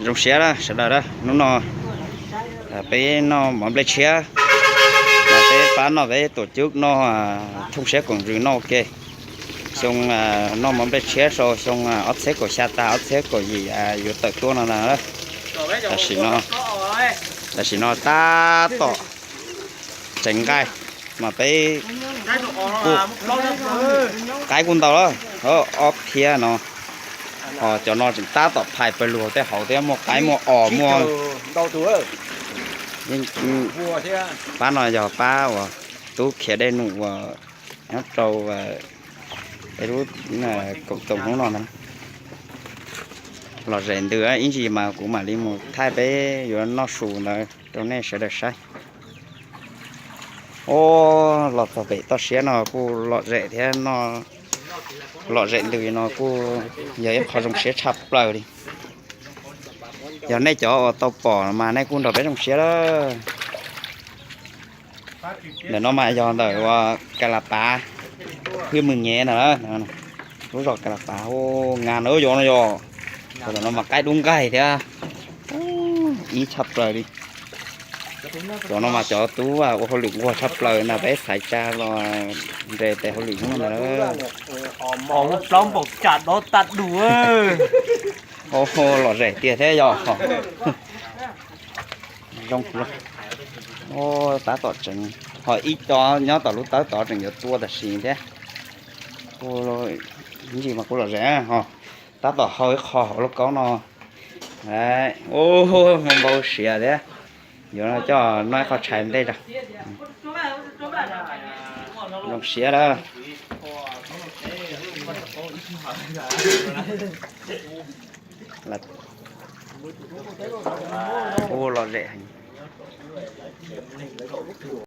Zoo siab sawv daws, hnub no peb noj mov nplej tshiab, mas peb pab noj peb tuam cub noj, thooj siab koom ntsws noj ua ke. Xyoo noj mov nplej tshiab sau xyoo ob txhiab kaum xya tas ob txhiab kaum yim yuav tawm tuaj no na. Tam sim no, tam sim no tab tom tseev nqaij, mas peb kuj, qaib kuj ntau lawm, ob phiab no. Ho cov no tseem tab tom phais pawg lug tej hauv thiab, muaj qaib muaj os muaj. Pab no yog pab uas tub khiav dej num uas nyob rau lub koom toom hnub no ntag. Lom zem ntws ib ntsis mas kuv mam li mus thaij peb yuav noj su ntawd rau nej sawv daws saib. Os, los txog pem toj siab no kuj lom zem thiab, lom zem ntws no kuj yog ib qho zoo siab tshaj plaws li. Yog nej cov uas tau pom mas nej kuj nrog peb zoo siab lawm. Ntawm no mas yog ntawm uas kas las pav, hwj mws nyev na, lub zos kas las pav, ngas na, yog no yog. Ntawm no mas qaib dub nqaij thiab, ib tshaj plaws li. Cov no mas cov tub ua hauj lwm nquag tshaj plaws na, peb xaiv tsa los nres tes hauj lwm hnub no ntag. Os, muaj plaub npaum tsam dob tag du. Lom zem tiag thiab yog. Zoo, tab tom tseev, ho ib co nyob tom lub tawb tod tseem yuav tua tam sim thiab. Ib ntsis mas kuj lom zem ho, tab tom hau ib qho hauv lauj kaub no. Ua npau siav thiab, yuav coj noj ib qho tshais ntej tso. Zoo siab lawm. Ua lom zem heev.